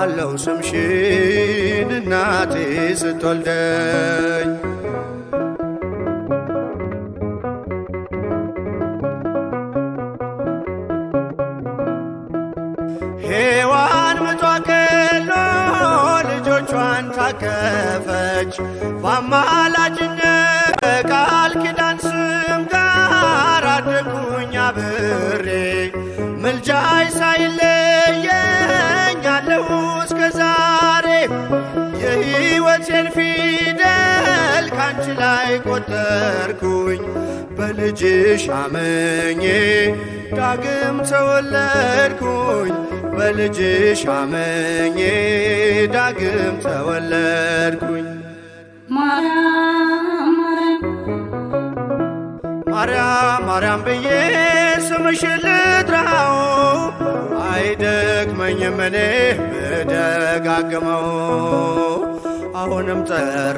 አለው ስምሽን እናቴ ስትወልደኝ። ሔዋን ምጧ ቀሎ ልጆቿን ታቀፈች፣ በአማላጅነት በቃል ኪዳን ስም ጋር አደግኩኝ አብሬ፣ ምልጃይ ሳይለየኝ አለሁ እስከ ዛሬ። የሕይወቴን ፊደል ካንቺ ላይ ቆጠርኩኝ፣ በልጅሽ አመኜ ዳግም ተወለድኩኝ። በልጅሽ አመኜ ዳግም ተወለድኩኝ። ማርያም ማርያም። ማርያም ማርያም ብዬ ስምሽን ልጥራው፣ አይደክመኝም እኔ ብደጋግመው፣ አሁንም ጠራ